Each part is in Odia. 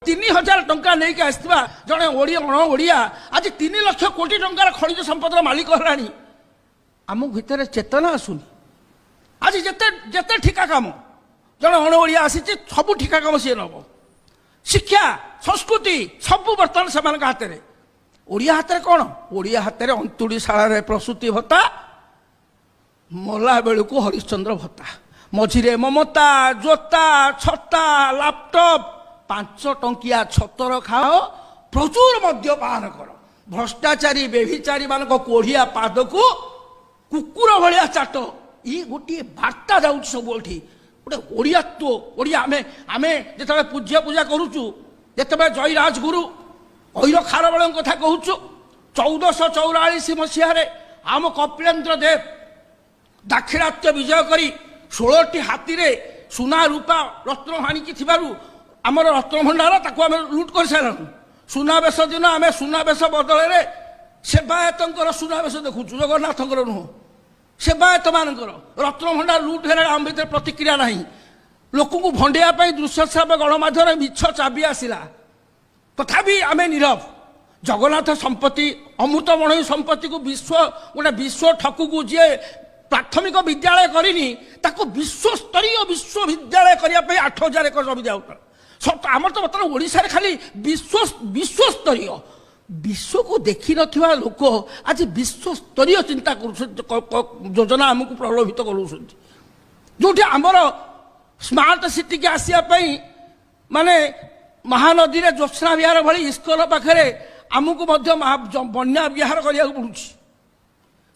3000 ଟଙ୍କା ନେଇକି ଆସିଥିବା ଜଣେ ଓଡ଼ିଆ, ଅଣ ଓଡ଼ିଆ ଆଜି 3 ଲକ୍ଷ କୋଟି ଟଙ୍କାର ଖଣିଜ ସମ୍ପଦର ମାଲିକ ହେଲାଣି। ଆମ ଭିତରେ ଚେତନା ଆସୁନି। ଆଜି ଯେତେ ଯେତେ ଠିକା କାମ, ଜଣେ ଅଣ ଓଡ଼ିଆ ଆସିଛି, ସବୁ ଠିକା କାମ ସିଏ ନେବ। ଶିକ୍ଷା, ସଂସ୍କୃତି ସବୁ ବର୍ତ୍ତମାନ ସେମାନଙ୍କ ହାତରେ। ଓଡ଼ିଆ ହାତରେ କ'ଣ? ଓଡ଼ିଆ ହାତରେ ଅନ୍ତୁଡ଼ିଶାଳରେ ପ୍ରସୂତି ଭତ୍ତା, ମଲା ବେଳକୁ ହରିଶ୍ଚନ୍ଦ୍ର ଭତ୍ତା, ମଝିରେ ମମତା, ଜୋତା, ଛତା, ଲାପଟପ୍, 5 ଟଙ୍କିଆ ଛତର ଖାଅ, ପ୍ରଚୁର ମଦ୍ୟପାନ କର, ଭ୍ରଷ୍ଟାଚାରୀ ବ୍ୟଭିଚାରୀ ମାନଙ୍କ କୋଢ଼ିଆ ପାଦକୁ କୁକୁର ଭଳିଆ ଚାଟ। ଇଏ ଗୋଟିଏ ବାର୍ତ୍ତା ଯାଉଛି ସବୁଠି। ଗୋଟେ ଓଡ଼ିଆତ୍ୱ, ଓଡ଼ିଆ ଆମେ ଯେତେବେଳେ ପୂଜ୍ୟ ପୂଜା କରୁଛୁ, ଯେତେବେଳେ ଜୟ ରାଜଗୁରୁ, ଐର ଖାରବେଳଙ୍କ କଥା କହୁଛୁ, 1444 ମସିହାରେ ଆମ କପିଳେନ୍ଦ୍ର ଦେବ ଦାକ୍ଷିଣାତ୍ୟ ବିଜୟ କରି 16ଟି ହାତୀରେ ସୁନା, ରୂପା, ରତ୍ନ ଆଣିକି ଥିବାରୁ ଆମର ରତ୍ନଭଣ୍ଡାର, ତାକୁ ଆମେ ଲୁଟ୍ କରିସାରିଲାଣୁ। ସୁନାବେଶ ଦିନ ଆମେ ସୁନାବେଶ ବଦଳରେ ସେବାୟତଙ୍କର ସୁନାବେଶ ଦେଖୁଛୁ, ଜଗନ୍ନାଥଙ୍କର ନୁହଁ, ସେବାୟତମାନଙ୍କର। ରତ୍ନଭଣ୍ଡାର ଲୁଟ୍ ହେଲାଣି, ଆମ ଭିତରେ ପ୍ରତିକ୍ରିୟା ନାହିଁ। ଲୋକଙ୍କୁ ଭଣ୍ଡେଇବା ପାଇଁ ଦୃଶ୍ୟ ଶ୍ରାବ୍ୟ ଗଣମାଧ୍ୟମରେ ମିଛ ଚାବି ଆସିଲା, ତଥାପି ଆମେ ନୀରବ। ଜଗନ୍ନାଥ ସମ୍ପତ୍ତି, ଅମୃତମଣୀ ସମ୍ପତ୍ତିକୁ ବିଶ୍ୱ, ଗୋଟେ ବିଶ୍ୱ ଠକୁକୁ, ଯିଏ ପ୍ରାଥମିକ ବିଦ୍ୟାଳୟ କରିନି, ତାକୁ ବିଶ୍ୱସ୍ତରୀୟ ବିଶ୍ୱବିଦ୍ୟାଳୟ କରିବା ପାଇଁ 8000 ଏକର ଜମି ଦିଆଉଥିଲା। ସତ, ଆମର ତ ବର୍ତ୍ତମାନ ଓଡ଼ିଶାରେ ଖାଲି ବିଶ୍ୱସ୍ତରୀୟ, ବିଶ୍ୱକୁ ଦେଖିନଥିବା ଲୋକ ଆଜି ବିଶ୍ୱସ୍ତରୀୟ ଚିନ୍ତା କରୁଛନ୍ତି, ଯୋଜନା ଆମକୁ ପ୍ରଲୋଭିତ କରୁଛନ୍ତି। ଯେଉଁଠି ଆମର ସ୍ମାର୍ଟ ସିଟିକି ଆସିବା ପାଇଁ ମାନେ ମହାନଦୀରେ ଜ୍ୟୋତ୍ସ୍ନା ବିହାର ଭଳି ଇସ୍କନ ପାଖରେ ଆମକୁ ମଧ୍ୟ ବନ୍ୟା ବିହାର କରିବାକୁ ପଡୁଛି,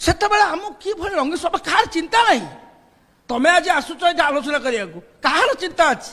ସେତେବେଳେ ଆମକୁ କିଭଳି ରଙ୍ଗୀ ସଭା, କାହାର ଚିନ୍ତା ନାହିଁ। ତମେ ଆଜି ଆସୁଛ ଏଠି ଆଲୋଚନା କରିବାକୁ, କାହାର ଚିନ୍ତା ଅଛି?